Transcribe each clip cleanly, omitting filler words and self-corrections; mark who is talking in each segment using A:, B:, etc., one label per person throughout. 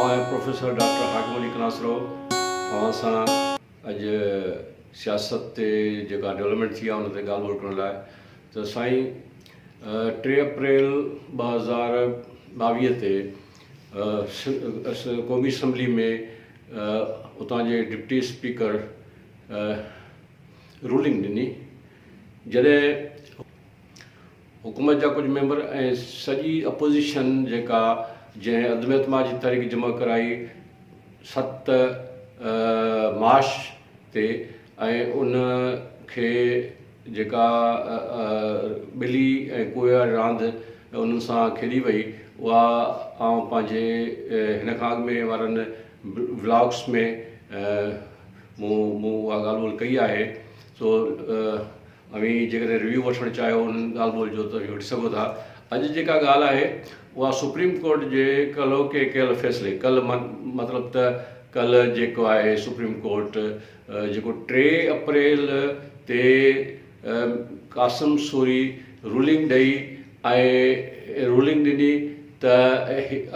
A: آئون آهيان professor doctor Hakim Ali Kanasro اوهان سان اڄ سياست تي جيڪا ڊولپمينٽ ٿي آهي ان تي ڳالهه ٻولهه ڪرڻ لاء ته سائين 3 اپريل 2022 تي قومي اسيمبلي ۾ اتان جي ڊپٽي اسپيڪر رولنگ ڏني جڏهن حڪومت جا ڪجهه ميمبر ۽ سڄي اپوزيشن جيڪا جنهن عدم اعتماد جي تحريڪ جمع ڪرائي 7 مارچ تي ۽ ان کي جيڪا ٻلي ۽ ڪوئي واري راند انهن سان کيڏي وئي اها آئون پنهنجي هن کان اڳ ۾ وارن ولاگس ۾ مون مون اها ڳالهه ٻولهه ڪئي آهي سو اوهين جيڪڏهن ريويو وٺڻ چاهيو انهن ڳالهه ٻولهه جو ته اوهين وٺي سگهو ٿا. اڄ جيڪا ڳالهه آهي اها سپريم ڪورٽ جي ڪلهوڪي ڪيل فيصلي ڪلهه مطلب ته ڪلهه جيڪو آهي سپريم ڪورٽ جيڪو 3 اپريل تي قاسم سوري رولنگ ڏئي ۽ رولنگ ڏني ته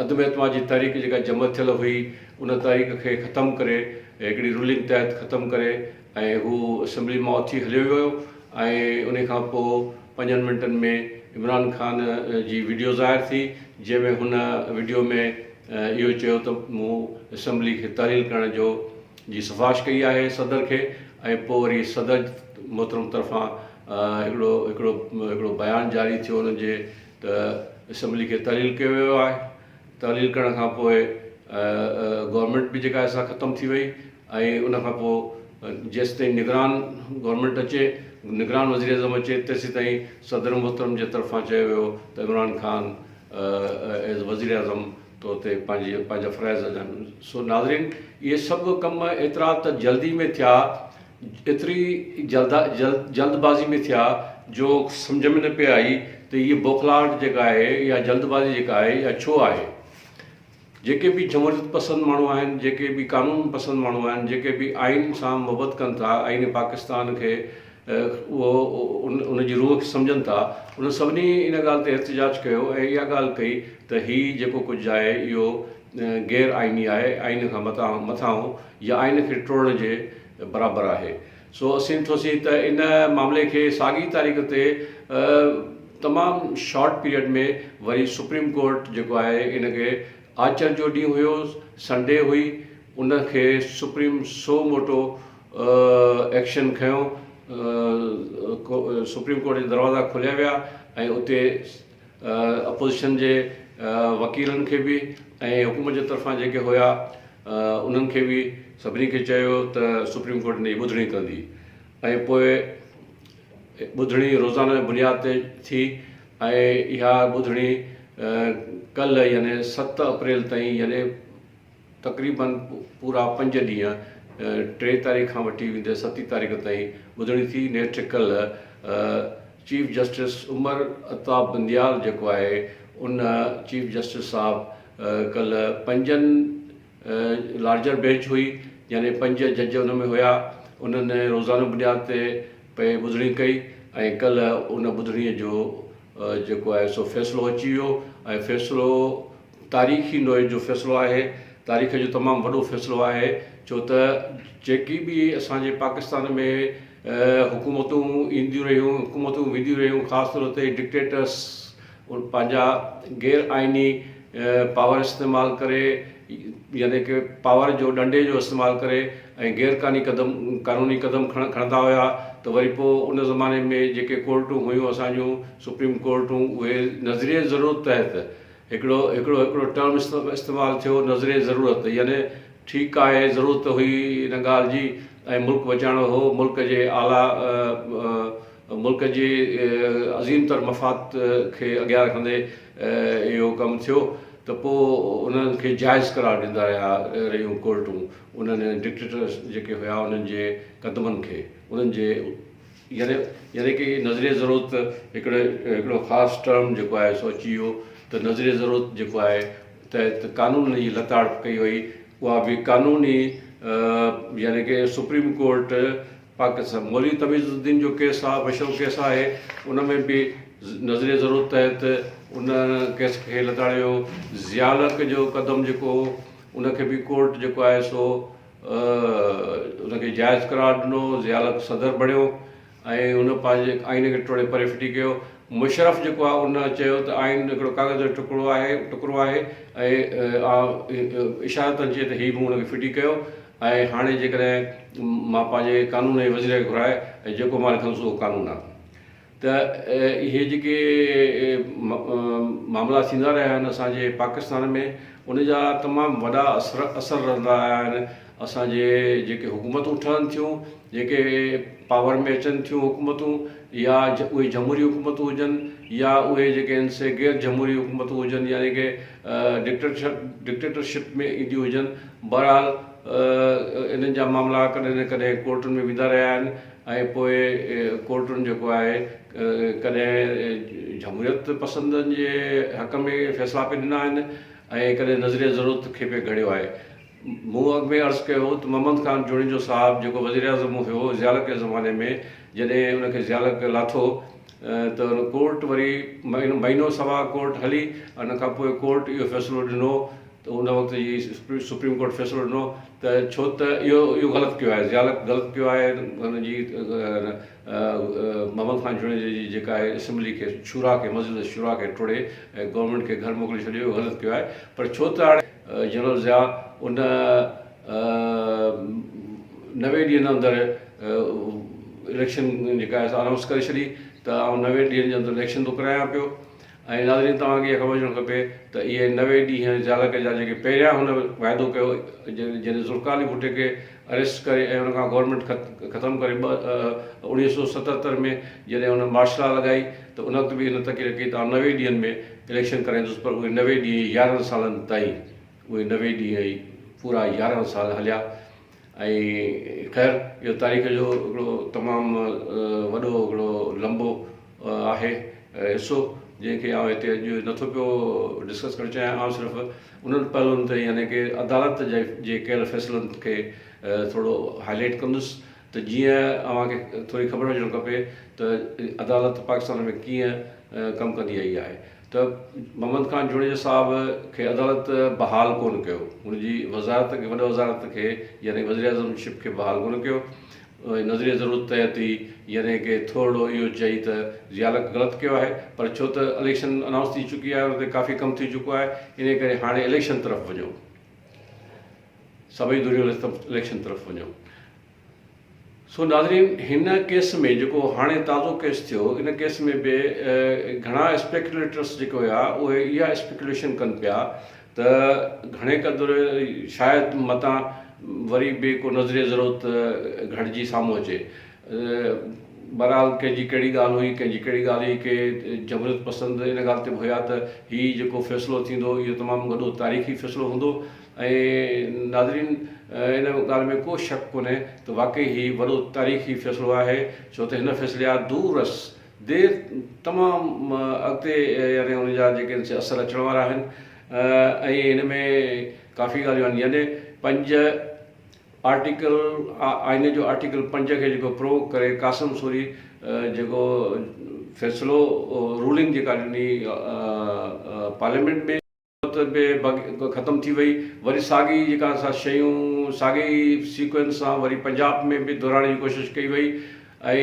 A: عدم اعتماد جي تحريڪ جيڪا جمع ٿيل هئي ان تحريڪ کي ختم ڪري هڪڙي رولنگ تحت ختم ڪري ۽ هو اسيمبلي مان اٿي هليو ويو ۽ انهي کان پوء پنجن منٽن ۾ عمران خان جي وڊيو ظاهر ٿي جنهن ۾ هن وڊيو ۾ اهو چيو ته مون اسيمبلي کي تحليل ڪرڻ جو جي سفارش ڪئي آهي صدر کي ۽ پوء وري صدر محترم طرفان هڪڙو هڪڙو هڪڙو بيان جاري ٿيو انهن جي ته اسيمبلي کي تحليل ڪيو ويو آهي تحليل ڪرڻ کان پوء گورنمينٽ به جيڪا آهي سا ختم ٿي وئي ۽ ان کان پوء جيستائين نگران گورنمينٽ اچي، نگران وزيراعظم اچي تيسيتائين صدر محترم جي طرفان چيو ويو ته عمران خان ايز وزيراعظم طور تي پنهنجي پنهنجا فرائض ادا سو ناظرين اهي سڀ ڪم ايترا ته جلدي ۾ ٿيا ايتري جلد جلد بازي ۾ ٿيا جو سمجهه ۾ نه پئي آئي ته هيء بوکلاهٽ جيڪا آهي يا جلد بازي جيڪا آهي اها ڇو آهي؟ جيڪي به جمهوريت پسند ماڻهو آهن، جيڪي به قانون پسند ماڻهو آهن، جيڪي به آئين سان محبت ڪن ٿا، آئين پاڪستان کي اهو ان جي روح کي سمجهن ٿا، انهن سڀني ان ڳالهه تي احتجاج ڪيو ۽ اها ڳالهه ڪئي ته هي جيڪو ڪجهه آهي اهو غير آئيني آهي، آئين کان مٿانهون يا آئين کي ٽوڙڻ جي برابر آهي. سو اسين ڏٺوسين ته ان معاملي کي ساڳي تاريخ تي تمام شارٽ پيريڊ ۾ وري سپريم ڪورٽ جيڪو آهي ان کي آچر جو ڏينهن هيو سنڊي هئي ان کي سپريم سو موٽو ايڪشن کنيو سپريم ڪورٽ جا دروازا کوليا ويا ۽ اتي اپوزيشن جي وڪيلن کي به ۽ حڪومت جي طرفان جيڪي هيا انهن کي به سڀني کي چيو ته سپريم ڪورٽ ان جي ٻڌڻي ڪندي ۽ پوء ٻڌڻي روزانه جي بنياد تي ٿي ۽ اها ٻڌڻي ڪلهه يعني 7 اپريل تائين يعني تقريبن پورا 5 ڏينهن 3 تاريخ کان وٺي ويندي 7 تاريخ تائين ٻڌڻي ٿي. نيٺ ڪلهه چيف جسٽس عمر عطا بنديال جيڪو آهي ان چيف جسٽس صاحب ڪلهه پنجن لارجر بينچ هئي يعني 5 جج ان ۾ هيا انهن روزانو بنياد تي پئي ٻڌڻي ڪئي ۽ ڪلهه ان ٻڌڻي جو جيڪو آهي سو فيصلو اچي ويو ۽ فيصلو تاريخي نوعيت جو فيصلو آهي، تاريخ جو تمام وڏو فيصلو آهي، ڇو ته جيڪي به اسان جي پاڪستان ۾ حڪومتون اينديون رهيون، حڪومتون وينديون رهيون، خاص طور تي ڊڪٽيٽرس پنهنجا غير آئيني پاور استعمال ڪري يعني ڪه پاور جو ڏنڊي جو استعمال ڪري ۽ غير قاني قدم قانوني قدم کڻندا هيا ته وري پوء ان زماني ۾ جيڪي ڪورٽون هيون اسان جون سپريم ڪورٽون اهي نظريه ضرورت تحت هڪڙو هڪڙو هڪڙو ٽرم استعمال ٿيو نظريه ضرورت يعني ٺيڪ آهي ضرورت هئي ان ڳالهه جي ۽ ملڪ بچائڻو هو ملڪ جي اعليٰ ملڪ جي عظيم تر مفاد کي اڳيان رکندي اهو ڪم ٿيو ته پوء انهن کي جائز قرار ڏيندا رهيا رهيون ڪورٽون انهن ڊڪٽيٽرس جيڪي هيا انهن جي قدمن کي انهن جي يعني يعني ڪي نظريه ضرورت هڪڙي هڪڙو خاص ٽرم جيڪو آهي سو اچي ويو ته نظريه ضرورت جيڪو آهي ته قانون جي لتاڙ ڪئي وئي اها به قانوني يعني ڪي سپريم ڪورٽ پاڪستان مولوي تميز الدين جو ڪيس آهي مشهور ڪيس آهي ان ۾ به نظريه ضرورت تحت ان ڪيس کي لتاڙيو ويو ضياء الحق جو قدم جيڪو ان کي به ڪورٽ جيڪو آهي سو ان کي جائز قرار ڏنو، ضياء الحق صدر بڻيو ۽ ان پنهنجي آئين کي ٽوڙي پري ڦٽي ڪيو. مشرف جيڪو آهي ان چيو ته آئين هڪڙو ڪاغذ جو ٽڪڙو آهي ٽڪرو آهي ۽ اشارتن چئي ته هي مون ان کي ڦٽي ڪيو ۽ هاڻي جيڪڏهن مان پنهنجي قانون جي وزير کي گهرائي ۽ جيڪو مان لکندس اهو قانون آهي. ته اهي جيڪي معاملا ٿيندا رهيا آهن اسان جي پاڪستان ۾ ان جا تمام وڏا اثر اثر رهندا آيا آهن اسان جي جيڪي حڪومتون ٺهن ٿيون جيڪي پاور ۾ اچن ٿيون حڪومتون يا اهي جمهوري حڪومتون هجن يا اهي جيڪي آهن سي غير جمهوري حڪومتون هجن يعني ڪي ڊڪٽيٽرشپ ۾ اينديون هجن بهرحال انهن جا معاملا ڪڏهن نه ڪڏهن ڪورٽن ۾ ويندا رهيا آهن ۽ پوء ڪورٽن جيڪو آهي ڪڏهن جمهوريت پسندن جي حق ۾ فيصلا پئي ڏنا آهن ۽ ڪڏهن نظريه ضرورت کي پئي گهڙيو آهي. مون اڳ ۾ عرض ڪيو هو ته محمد خان جوڻيجو صاحب جيڪو وزيراعظم هيو ضياء الحق جي زماني ۾ جڏهن ان کي ضياء الحق لاٿو ته ان ڪورٽ وري مهينو سوا ڪورٽ هلي ان کان پوء ڪورٽ اهو فيصلو ڏنو ته ان وقت جي سپريم ڪورٽ فيصلو ڏنو ته ڇو ته اهو اهو غلط ڪيو آهي ضياء الحق غلط ڪيو آهي ان جي محمد خان جوڻيجي جي جيڪا آهي اسيمبلي کي شورا کي مجلس شورا کي ٽوڙي ۽ گورنمينٽ کي گهر موڪلي ڇڏيو اهو غلط ڪيو آهي پر ڇو ته هاڻي جنرل ضياء ان 90 ڏينهن اندر اليڪشن جيڪا آهي سا انائونس ڪري ڇڏي ته آئون 90 ڏينهن جي اندر اليڪشن ٿو ڪرايان پيو ۽ ناظرين توهان کي اها خبر هجڻ کپي ته اهي 90 ڏينهن ضياء جا جيڪي پهريان هن واعدو ڪيو جڏهن ذوالفقار علي ڀٽي کي اريسٽ ڪري ۽ ان کان گورنمينٽ ختم ڪري 1977 ۾ جڏهن هن مارشل لا لڳائي ته ان وقت به هن تقرير ڪئي ته آئون 90 ڏينهن ۾ اليڪشن ڪرائيندس پر اهي 90 ڏينهن 11 سالن تائين اهي 90 ڏينهن ئي پورا 11 سال هليا ۽ خير اهو تاريخ جو هڪڙو تمام وڏو هڪڙو لنبو آهي حصو جنهن کي آئون هتي اڄ نٿو پيو ڊسڪس ڪرڻ چاهيان آئون صرف انهن پهلوئن تي يعني ڪي عدالت جي ڪيل فيصلن کي ٿورو هائي لائيٽ ڪندس ته جيئن اوهان کي ٿوري خبر هجڻ کپي ته عدالت پاڪستان ۾ ڪيئن ڪم ڪندي آئي آهي ته محمد خان جوڻيجو صاحب کي عدالت بحال ڪونه ڪيو، هن جي وزارت کي وڏ وزارت کي يعني وزيراعظم شپ کي بحال ڪونه ڪيو ۽ نظريه ضرورت تحت ئي يعني ڪي ٿورڙو اهو چئي ته ضياء الحق غلط ڪيو آهي پر ڇو ته اليڪشن انائونس ٿي چڪي آهي ان تي ڪافي ڪم ٿي چڪو آهي انهي ڪري هاڻي اليڪشن طرف وڃو سڀئي ڌريون اليڪشن طرف وڃو. سو ناظرين هن ڪيس ۾ جيڪو هاڻي تازو ڪيس ٿيو ان ڪيس ۾ به گهڻا اسپيڪيوليٽرس جيڪي هيا اهي اها اسپيڪيوليشن ڪن پيا ته گهڻي قدر شايد متان وري به ڪو نظريه ضرورت گهڙجي سامهون اچي بهرحال ڪنهن جي ڪهڙي ڳالهه هئي ڪنهن جي ڪهڙي ڳالهه هئي ڪي جمهوريت پسند ان ڳالهه تي به هيا ته هي جيڪو فيصلو ٿيندو اهو تمام وڏو تاريخي فيصلو هوندو ۽ ناظرين ان ڳالهه ۾ ڪو شڪ ڪونهي ته واقعي هي وڏو تاريخي فيصلو آهي ڇو ته هن فيصلي جا دور رس دير تمام اڳتي يعني ان جا جيڪي آهن سي اثر اچڻ وارا آهن ۽ هن ۾ ڪافي ڳالهيون آهن يعني پنج آرٽيڪل آئين جو آرٽيڪل 5 کي جيڪو پرووڪ ڪري قاسم سوري جيڪو فيصلو رولنگ جيڪا ڏني پارليامينٽ ۾ به ختم ٿي وئي وري ساڳي جيڪا سا شيون ساڳي ئي سيڪوئنس سان وري پنجاب ۾ به دهرائڻ جي ڪوشش ڪئي وئي ۽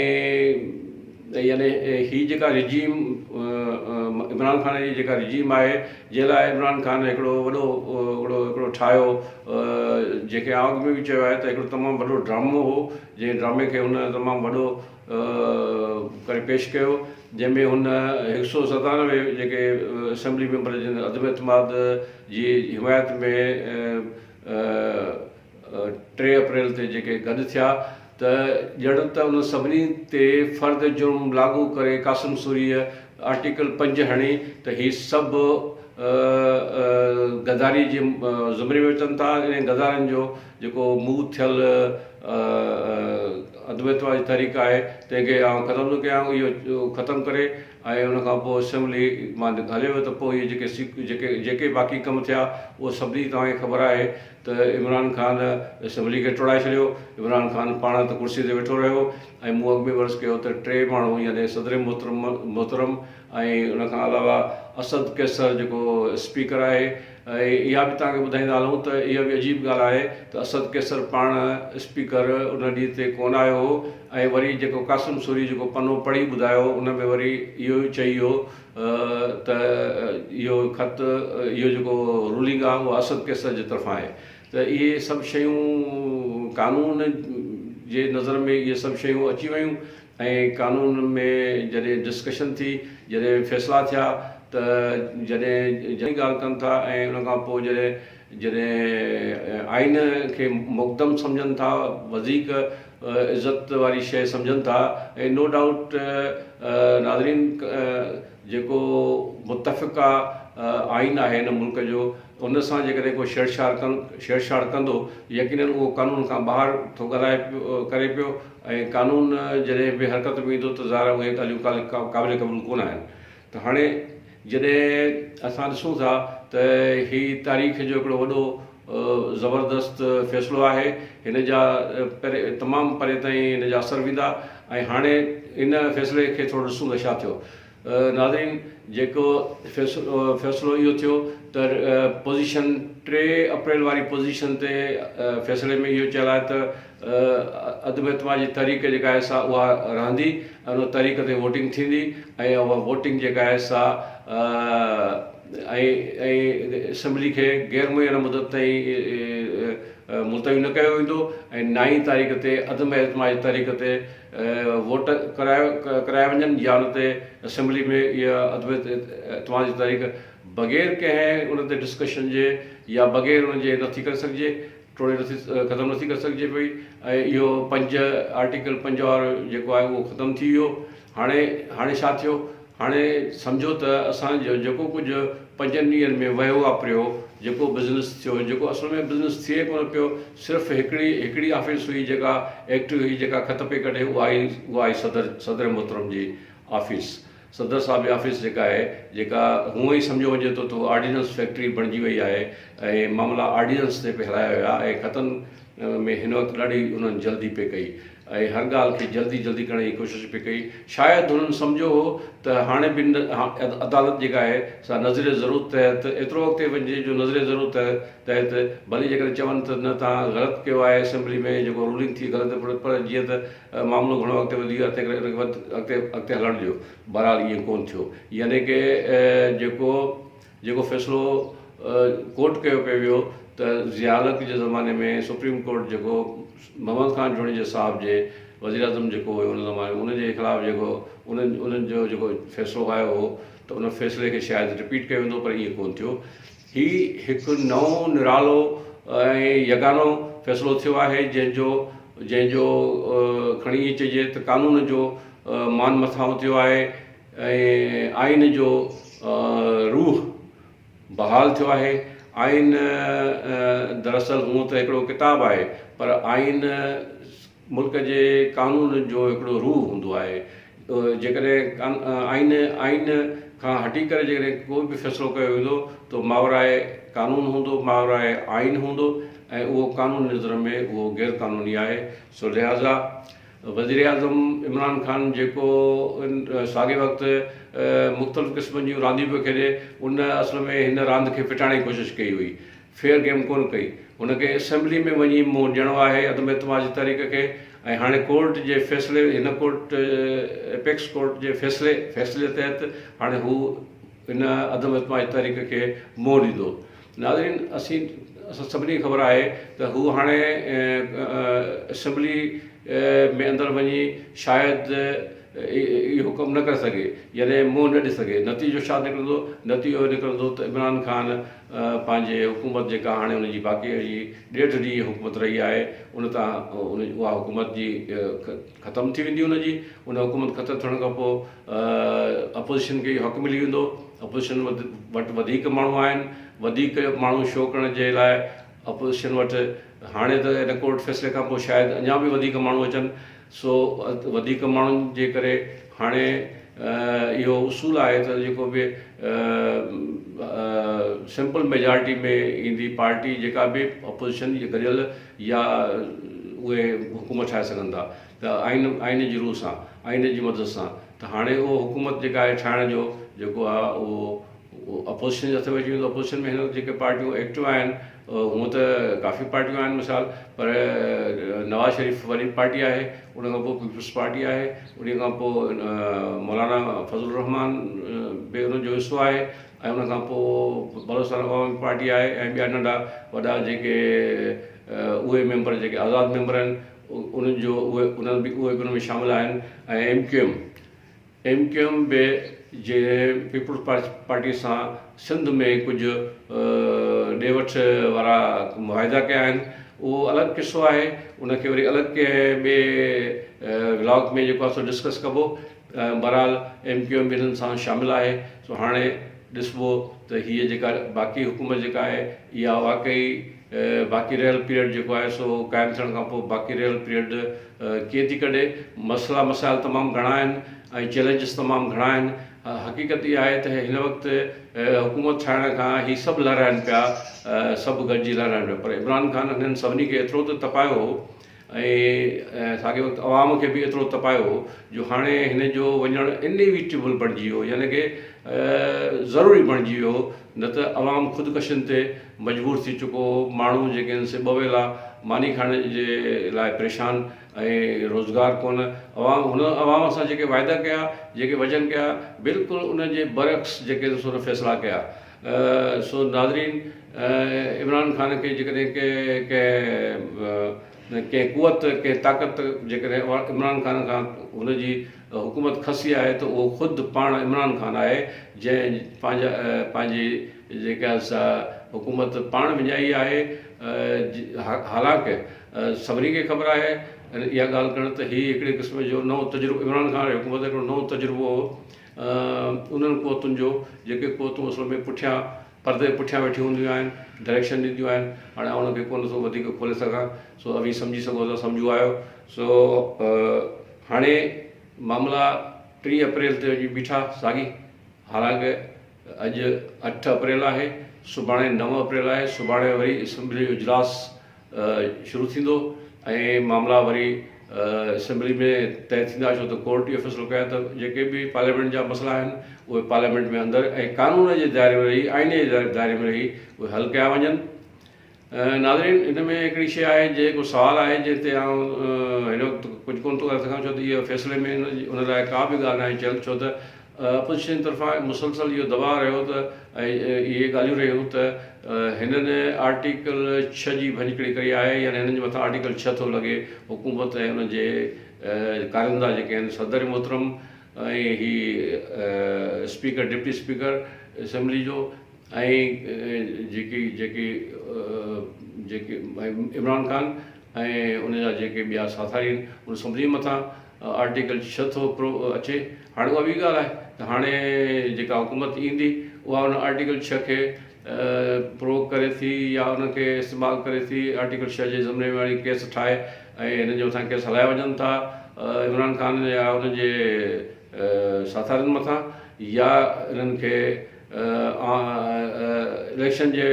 A: يعني هي جيڪا رجيم عمران خان جي جيڪا رجيم آهي جنهن لاء عمران خان هڪڙو وڏو هڪڙو هڪڙو ٺاهيو جنهن کي آئون اڳ ۾ به چيو آهي ته هڪڙو تمام وڏو ڊرامو هو جنهن ڊرامي کي هن تمام وڏو ڪري پيش ڪيو جنهن ۾ هن 197 جيڪي اسيمبلي ميمبر جن عدم اعتماد جي حمايت ۾ 3 اپريل تي جيڪي گڏ ٿيا ته ڄڻ ته انهن سڀني تي فرد جرم لاڳو ڪري قاسم سوريء آرٽيڪل 5 هڻي ته هي سڀ غداري جي زمري ۾ اچن ٿا انهن غدارن جو جيڪو موو ٿيل عدم اعتماد جي تحريڪ آهي تنهن کي آئون ختم ٿو ڪيان اهو ختم ڪري ۽ ان کان پوء اسيمبلي مان هليو ويو ته پوء اهي جيڪي سيڪ جيڪي جيڪي باقي ڪم ٿيا اهو سڀني توهان کي خبر آهي ته عمران خان اسيمبلي کي ٽوڙائي ڇڏيو عمران خان پاڻ ته ڪرسي تي ويٺو رهيو ۽ مون اڳ ۾ به عرض ڪيو ته ٽي ماڻهو يعني صدر محترم محترم ۽ ان کان علاوه اسد قيصر جيڪو اسپيڪر آهي ۽ اها به توهان کي ٻڌائيندا هلون ته اها به عجيب ڳالهه آهي ته اسد قيصر پاڻ اسپيڪر ان ڏينهن تي ڪونه آيو هو ۽ وري جيڪو قاسم سوري جيڪو پنو پڙهي ٻڌايو ان ۾ وري اهو چئي ويو ته اهو خط اهو جيڪو رولنگ آهي اهو اسد قيصر جي طرفان آهي ته اهي سڀ شيون قانون جي نظر ۾ اهي سڀ شيون اچي ويون ۽ قانون ۾ جڏهن ڊسڪشن ٿي، جڏهن فيصلا ٿيا ته جڏهن جي ڳالهه ڪن ٿا ۽ ان کان پوء جڏهن جڏهن آئين کي مقدم سمجهن ٿا وڌيڪ عزت واري شيء سمجهن ٿا ۽ نو ڊائوٽ ناظرين جيڪو متفقه آئين آهي هن ملڪ جو ان سان جيڪڏهن ڪو ڇيڙڇاڙ ڪن ڇيڙڇاڙ ڪندو يقينن اهو قانون کان ٻاهر ٿو ڳالهائي پيو ڪري پيو ۽ قانون جڏهن به حرڪت ۾ ايندو ته ظاهر آهي اهي ڳالهيون قابل قبول ڪونه آهن ته هاڻي جڏهن اسان ڏسون ٿا ته هي تاريخ جو هڪڙو وڏو زبردست فيصلو آهي هن جا پري تمام پري تائين هن جا اثر ويندا ۽ هاڻي ان فيصلي کي ٿورو ڏسون ته ڇا ٿيو ناظرين جيڪو فيصلو اهو ٿيو ته پوزيشن 3 اپريل واري پوزيشن تي فيصلي ۾ اهو چيل آهي ته عدم اعتماد جي تحريڪ جيڪا آهي سا اها رهندي ۽ ان تحريڪ تي ووٽنگ ٿيندي ۽ اها ووٽنگ جيڪا آهي سا ۽ ۽ اسيمبلي کي غير معينه مدت تائين ملتوي نه ڪيو ويندو ۽ نائين تاريخ تي عدم اعتماد جي تحريڪ تي ووٽ ڪرايا وڃن يا ان تي اسيمبلي ۾ اها عدم اعتماد جي تحريڪ بغير ڪنهن ان تي ڊسڪشن جي يا بغير ان جي نٿي ڪري سگهجي ٽوڙي نٿي ختم نٿي ڪري سگهجي پئي ۽ اهو 5 آرٽيڪل 5 وارو جيڪو آهي اهو ختم ٿي ويو. هاڻي هاڻي ڇا ٿيو؟ هاڻي سمجهو ته اسان جو جيڪو ڪجهه پنجن ڏينهن ۾ وهيو واپريو، جيڪو بزنس ٿيو، جيڪو اصل ۾ بزنس ٿئي ڪونه پيو، صرف هڪڙي هڪڙي آفيس هئي جيڪا ايڪٽو هئي، جيڪا خط پئي ڪڍي، اها هئي اها هئي صدر صدر محترم جي آفيس. صدر صاحب جي آفيس جيڪا آهي، جيڪا هونئن ئي سمجهيو وڃي ٿو ته آرڊيننس فيڪٽري بڻجي وئي آهي ۽ معاملا آرڊيننس تي پئي هلايا ويا ۽ خطن ۾ هن وقت ڏاڍي انهن جلدي پئي ڪئي ۽ هر ڳالهه کي جلدي جلدي ڪرڻ جي ڪوشش پئي ڪئي. شايد هنن سمجهيو هو ته هاڻي به عدالت جيڪا آهي سا نظر ضرورت تحت ايترو اڳتي وڃجي جو نظر ضرورت تحت ڀلي جيڪڏهن چون ته نه توهان غلط ڪيو آهي اسيمبلي ۾ جيڪو رولنگ ٿي غلط پر جيئن ته معاملو گهڻو اڳتي وڌي ويو آهي تنهن ڪري ان کي وڌ اڳتي اڳتي هلڻ ڏيو. بهرحال ائين ڪونه ٿيو يعني ڪه جيڪو جيڪو فيصلو ڪورٽ ڪيو پئي ويو ته ضياء الحق جي زماني ۾ سپريم ڪورٽ جيڪو محمد خان جوڻيجي صاحب جي وزيراعظم جيڪو هيو ان زماني ۾ ان جي خلاف جيڪو انهن انهن جو جيڪو فيصلو آيو هو ته ان فيصلي کي شايد رپيٽ ڪيو ويندو پر ائين ڪونه ٿيو. هي هڪ نئون نرالو ۽ يگانو فيصلو ٿيو آهي جنهن جو جنهن جو کڻي ائين چئجي ته قانون جو مان مٿانهون ٿيو آهي ۽ آئين جو روح بحال ٿيو آهي. آئين دراصل هونء ته هڪڙو ڪتاب آهي پر آئين ملڪ جي قانون جو هڪڙو روح هوندو آهي. جيڪڏهن آئين آئين کان هٽي ڪري جيڪڏهن ڪو به فيصلو ڪيو ويندو ته ماوراء قانون هوندو، ماوراء آئين هوندو ۽ اهو قانوني نظر ۾ اهو غير قانوني آهي. سو لهٰذا وزيراعظم عمران خان جيڪو ساڳئي وقت مختلف قسمن جون رانديون پيو کيڏي ان اصل ۾ هن راند کي ڦٽائڻ جي ڪوشش ڪئي هئي فيئر گيم ڪونه ڪئي هن کي اسيمبلي ۾ وڃي منهن ڏيڻو آهي عدم اعتماد جي تحريڪ کي ۽ هاڻي ڪورٽ جي فيصلي هن ڪورٽ ايپيڪس ڪورٽ جي فيصلي فيصلي تحت هاڻي هو ان عدم اعتماد جي تحريڪ کي منهن ڏيندو. ناظرين اسين اسان سڀني کي خبر آهي ته هو هاڻي اسيمبلي ۾ اندر وڃي شايد اهو ڪم نه ڪري سگهي يعني منهن نه ڏئي سگهي نتيجو ڇا نڪرندو نتيجو اهو نڪرندو ته عمران خان پنهنجي حڪومت جيڪا هاڻي ان جي باقي جي ڏيڍ ڏينهن حڪومت رهي آهي ان تان اها حڪومت جي ختم ٿي ويندي ان جي ان حڪومت ختم ٿيڻ کان پوء اپوزيشن کي اهو حق ملي ويندو اپوزيشن وٽ وڌيڪ ماڻهو آهن وڌيڪ ماڻهو شو ڪرڻ جي لاء اپوزيشن وٽ هاڻي ته ان ڪورٽ فيصلي کان پوء شايد اڃا به وڌيڪ ماڻهو اچن سو وڌيڪ ماڻهن جي ڪري هاڻي اهو اصول آهي ته جيڪو به سمپل ميجارٽي ۾ ايندي پارٽي جيڪا به اپوزيشن جي گڏيل يا اهي حڪومت ٺاهي سگهن ٿا ته آئين آئين جي روح سان آئين جي مدد سان ته هاڻي اهو حڪومت جيڪا آهي ٺاهڻ جو جيڪو آهي اهو اپوزيشن جي هٿ ۾ اچي ويندو. اپوزيشن ۾ هن وقت جيڪي پارٽيون ايڪٽو آهن، هونء ته ڪافي پارٽيون آهن مثال، پر نواز شريف وڏي پارٽي آهي، ان کان پوء پيپلز پارٽي آهي، ان کان پوء مولانا فضل الرحمان به ان جو حصو آهي ۽ ان کان پوء بلوچستان عوامي پارٽي آهي ۽ ٻيا ننڍا وڏا جيڪي اهي ميمبر جيڪي آزاد ميمبر آهن انهن جو اهي انهن به اهي به ان ۾ شامل آهن ۽ M Q M M Q M به جنهن پيپلز پارٽي سان سنڌ ۾ ڪجهه ڏي وٺ وارا معاهدا ڪيا آهن اهو الڳ قصو آهي، ان کي وري الڳ ڪنهن ٻئي ولاگ ۾ جيڪو آهي سو ڊسڪس ڪبو. بهرحال ايم ڪيو ايم به انهن سان شامل آهي، سو هاڻي ڏسبو ته هيء جيڪا باقي حڪومت جيڪا آهي اها واقعي باقي رهيل پيريڊ جيڪو آهي سو قائم ٿيڻ کان پوء باقي رهيل پيريڊ ڪيئن ٿي ڪڍي. مسئلا مسائل تمام گهڻا آهن ۽ چئلينجز تمام گهڻا آهن. حقيقت اها آهي ته هن وقت حڪومت ٺاهڻ کان هي سڀ لهرائن پيا، سڀ گڏجي لهرائن پيا، پر عمران خان هنن سڀني کي ايترو ته تپايو هو ۽ ساڳئي وقت عوام کي به ايترو تپايو هو جو هاڻي هن جو وڃڻ انيويٽيبل بڻجي ويو، يعني ڪي ضروري بڻجي ويو، نه ته عوام خودڪشين تي مجبور ٿي چڪو هو. ماڻهو جيڪي آهن سي ٻه ويلا ماني کائڻ جي لاء پريشان ۽ روزگار ڪونه. عوام هن عوام سان جيڪي واعدا ڪيا، جيڪي وچن ڪيا، بلڪل ان جي برعڪس جيڪي آهن سو هن فيصلا ڪيا. سو ناظرين عمران خان کي جيڪڏهن ڪنهن ڪنهن قوت ڪنهن طاقت جيڪڏهن عمران خان کان هن جي حڪومت کسي آهي ته اهو خود پاڻ عمران خان آهي، جنهن پنهنجا پنهنجي جيڪا سا حڪومت پاڻ وڃائي آهي. حالانڪ سڀني کي خبر آهي اها ڳالهه ڪرڻ ته هي هڪڙي قسم جو نئون تجربو عمران خان واري حڪومت هڪڙو نئون تجربو هو انهن قوتن جو جيڪي قوتون اصل ۾ پٺيان پردي پٺيان ويٺيون هونديون آهن، ڊائريڪشن ڏينديون آهن. هاڻي آئون ان کي ڪونه ٿو وڌيڪ کولي سگهان، سو اوهين سمجهي سگهو ٿا، سمجهو آهيو. سو هاڻي معاملا 30 اپريل تي وڃي بيٺا ساڳي، حالانڪه اڄ 8 اپريل آهي، سڀاڻي 9 اپريل آهي، سڀاڻي وري اسيمبلي جو اجلاس شروع ٿيندو ۽ معاملا وري اسيمبلي ۾ طئي ٿيندا، ڇو ته ڪورٽ اهو فيصلو ڪيو آهي ته جيڪي به پارليامينٽ جا مسئلا آهن اهي پارليامينٽ ۾ اندر ۽ قانون جي دائري ۾ رهي، آئين جي دائري ۾ رهي اهي حل ڪيا وڃن. ناظرين ان ۾ هڪڙي شيء آهي جيڪو سوال آهي جنهن تي آئون هن وقت ڪجهه ڪونه ٿو ڪري سگهان، ڇو ته اهو فيصلي ۾ ان لاء ڪا به ڳالهه ناهي چيل، ڇو ته اپوزيشن جي طرفان مسلسل اهو دٻاء رهيو ته ۽ اهي ڳالهيون رهيون ته هنن آرٽيڪل 6 جي ڀڃڪڙي ڪئي آهي، يعني هنن جي مٿان آرٽيڪل 6 ٿو لڳي، حڪومت ۽ ان جي ڪارندا جيڪي آهن صدر محترم ۽ هي اسپيڪر ڊپٽي اسپيڪر اسيمبلي جو ۽ جيڪي جيڪي جيڪي عمران خان ۽ ان جا جيڪي ٻيا ساٿاري آهن ان سڀني مٿان آرٽيڪل 6 ٿو پرو اچي. هاڻي اها ٻي ڳالهه آهي ته هاڻي جيڪا حڪومت ايندي اها ان آرٽيڪل 6 کي پرو ڪري ٿي يا ان کي استعمال ڪري ٿي، آرٽيڪل 6 جي زمري ۾ آڻي ڪيس ٺاهي ۽ هنن جي مٿان ڪيس هلايا وڃن ٿا عمران خان يا ان جي ساٿارين مٿان، يا انهن کي اليڪشن جي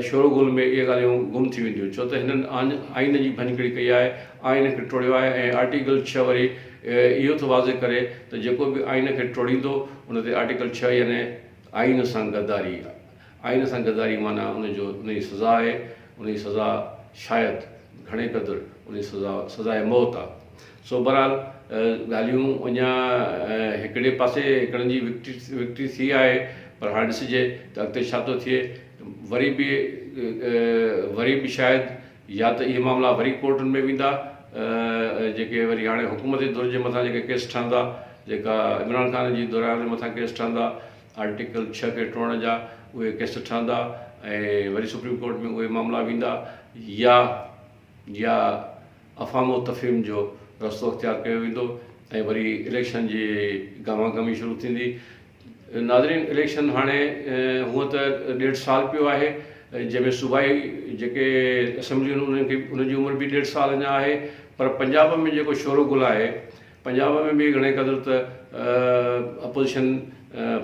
A: شور غل ۾ اهي ڳالهيون گم ٿي وينديون، ڇو ته هنن آئين جي ڀڃڪڙي ڪئي آهي، آئين کي ٽوڙيو آهي ۽ آرٽيڪل 6 وري اهو ٿو واضح ڪري ته جيڪو به آئين کي ٽوڙيندو ان تي آرٽيڪل 6 يعني آئين سان غداري، آئين سان غداري معنيٰ ان جو ان جي سزا آهي، ان جي سزا شايد گهڻي قدر ان جي سزا سزاء موت آهي. سو بهرحال ڳالهيون اڃا هڪڙي پاسي هڪڙن جي وڪٽري ٿي آهي، پر هاڻي ڏسجي ته اڳتي ڇا ٿو ٿئي. وري به وري به شايد يا ته اهي معاملا وري ڪورٽن ۾ ويندا، جيڪي وري هاڻي حڪومتي ڌر جي مٿان جيڪي ڪيس ٺهندا، جيڪا عمران خان جي ڌر آهي ان جي مٿان ڪيس ٺهندا، آرٽيڪل 6 کي ٽوڙڻ جا اهي ڪيس ٺهندا ۽ وري سپريم ڪورٽ ۾ اهي معاملا ويندا، يا يا افهام و تفهيم جو رستو اختيار ڪيو ويندو ۽ وري اليڪشن جي گاما گامي شروع ٿيندي. ناظرين اليڪشن هاڻي هونء ته ڏيڍ سال پيو آهي، جنهن ۾ صوبائي جيڪي اسيمبليون آهن انهن کي انهن جي عمر به ڏيڍ سال اڃا آهي، پر پنجاب ۾ جيڪو شور و گل آهي، پنجاب ۾ به گهڻي قدر ته اپوزيشن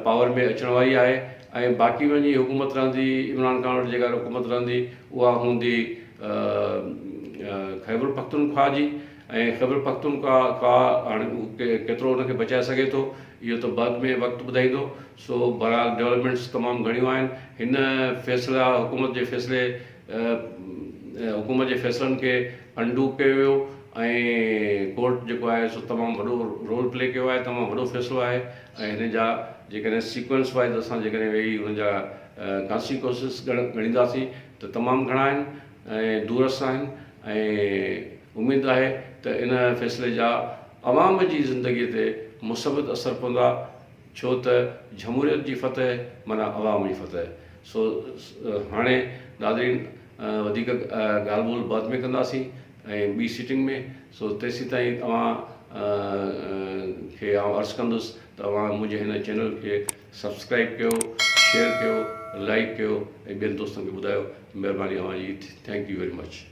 A: پاور ۾ اچڻ واري آهي ۽ باقي وڃي حڪومت رهندي عمران خان وٽ جيڪا حڪومت رهندي اها هوندي خيبر پختونخوا جي ۽ خيبر پختونخوا کا هاڻي هو ڪيترو ان کي بچائي سگهي ٿو اهو ته بعد ۾ وقت ٻڌائيندو. سو بهرحال ڊولپمينٽس تمام گهڻيون آهن. هن فيصلا حڪومت جي فيصلي حڪومت جي فيصلن کي انڊو ڪيو ويو ۽ ڪورٽ جيڪو آهي سو تمام وڏو رول پلي ڪيو آهي تمام وڏو فيصلو آهي ۽ هن جا جيڪڏهن سيڪوئنس وائز اسان جيڪڏهن ويهي هن جا ڪانسيڪوئنسز ڳڻينداسين ته تمام گهڻا آهن ۽ دورس آهن ۽ اميد آهي ته ان فيصلي جا عوام جي زندگي تي مثبت اثر پوندا ڇو ته جھموريت جي فتح معنيٰ عوام جي فتح. سو هاڻي ناظرين وڌيڪ ڳالهه ٻولهه بعد ۾ ڪنداسين ۽ ٻي سيٽنگ ۾ سو تيسيتائين اوهان کي آئون عرض ڪندس ته اوهان منهنجي هن چينل کي سبسڪرائيب ڪيو، شيئر ڪيو، لائيڪ ڪيو ۽ ٻين دوستن کي ٻڌايو. مهرباني اوهان جي. Thank you very much.